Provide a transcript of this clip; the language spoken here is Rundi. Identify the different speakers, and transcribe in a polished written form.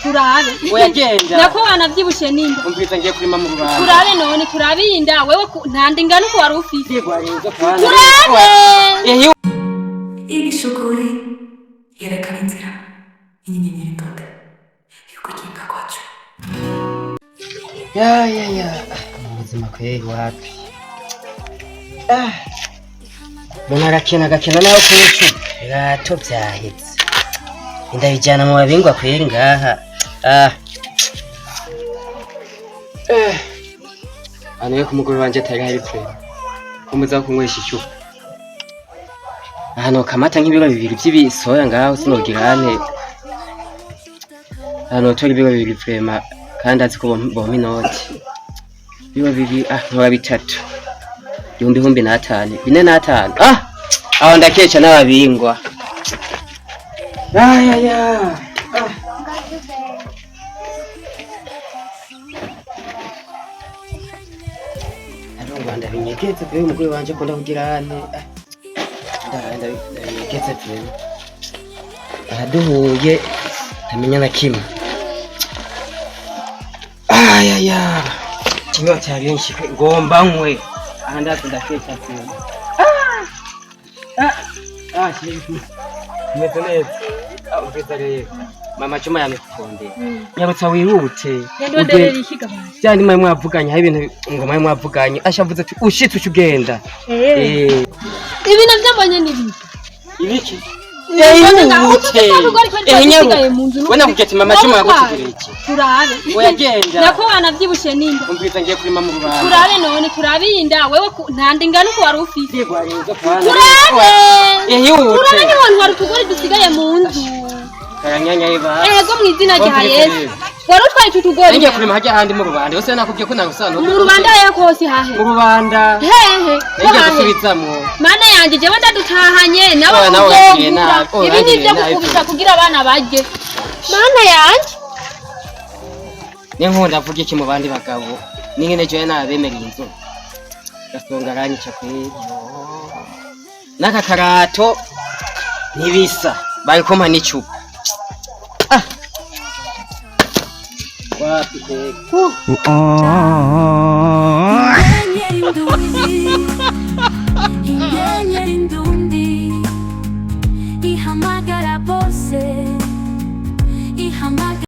Speaker 1: Turabe.
Speaker 2: Oya, genda.
Speaker 1: Nako wanavyibushe n'inda.
Speaker 2: Umviriza, ngiye kurima mu rubanda.
Speaker 1: Turabe none, turabe iyi nda wewe nta nda ingana uko wari ufise.
Speaker 2: Ndigwariza kwana.
Speaker 1: Turabe.
Speaker 2: Ehe.
Speaker 3: Yigisha ukuri, yerekana inzira, inyenyeri ndonde y'ukuginga kwacu.
Speaker 2: Ya ya ya, mu buzima kweri wapi. Ah, mbona agakina agakina naho kuri birato byahetse, ndabijyana mu babingwa kweri ngaha. Ah, eh, hano yo ku mugore wanje atari hari pe ko muza kunywesha icupa ahantu kamata nk'ibiro 2 by'ibisoya ngaho sinogira ante ahantu hotora ibiro 2 vraiment, kandi azi ko bompa inoti ibiro 2, ah, nkaba 3, igihumbi 1005, 4,5. Ah, aho ndakeca n'ababingwa. Ayaya, ah. Arumva ndabinyegetse pe, umugore wanje akunda kugira ante. Ah, ndabinyegetse pe, araduhuye ntamenya na kimwe. Ayaya, inyota yabenshi, ngomba nkwe aha, ndazi ndakeca pe. Ah, ah, chérie, meze neza. Ah, umviriza rero, mama Juma yamikukondera, nyarutsa wihute.
Speaker 1: Yandonderera iki gabana?
Speaker 2: Byandi mwari mwavuganye, hari ibintu ngo mwari mwavuganye, ashavuze ati ushitse uca ugenda. Eh.
Speaker 1: Ibi navyo mbonye ni ibiki?
Speaker 2: Ibiki?
Speaker 1: Ihute.
Speaker 2: Eh, we nakubwiye ati mama Juma yagutegurira iki.
Speaker 1: Turabe.
Speaker 2: Oya, genda.
Speaker 1: Nako wanavyibushe n'inda.
Speaker 2: Umviriza, ngiye kurima mu rubanda.
Speaker 1: Turabe none, turabe iyi nda wewe nta nda ingana uko wari ufise.
Speaker 2: Ndigwariza kwana.
Speaker 1: Turabe.
Speaker 2: Ihute.
Speaker 1: Turabe ntiwantu wari utugori dusigaye mu nzu.
Speaker 2: Karanyanya iba.
Speaker 1: Ego, mu izina rya
Speaker 2: Wumviriza
Speaker 1: Yesu.
Speaker 2: rero.
Speaker 1: Wari utwaye utu tugori.
Speaker 2: Ngiye kurima hajya ahandi mu rubanda. Yose nakubwiye ko nagusana.
Speaker 1: Mu rubanda hehe kose hahe?
Speaker 2: Mu rubanda.
Speaker 1: Hehe? Ko
Speaker 2: Ngiye
Speaker 1: hahe?
Speaker 2: gusubizamwo.
Speaker 1: Mana yanjye, jewe ndadutahanye nawe.
Speaker 2: Oya, nawe urangiriye
Speaker 1: Uzogura
Speaker 2: nabi. Oya,
Speaker 1: ibi ni ibyo
Speaker 2: urangiriye nabi.
Speaker 1: gukubita kugira abana barye. Mana yanjye.
Speaker 2: Ninkunda avuga iki mu bandi bagabo? Ningene jewe nabemereye inzu. Gasonga aranyica kweri. N'aka karato ntibisa. Bari kumpa n'icupa. Ah. Wapi kweri.
Speaker 4: Oh.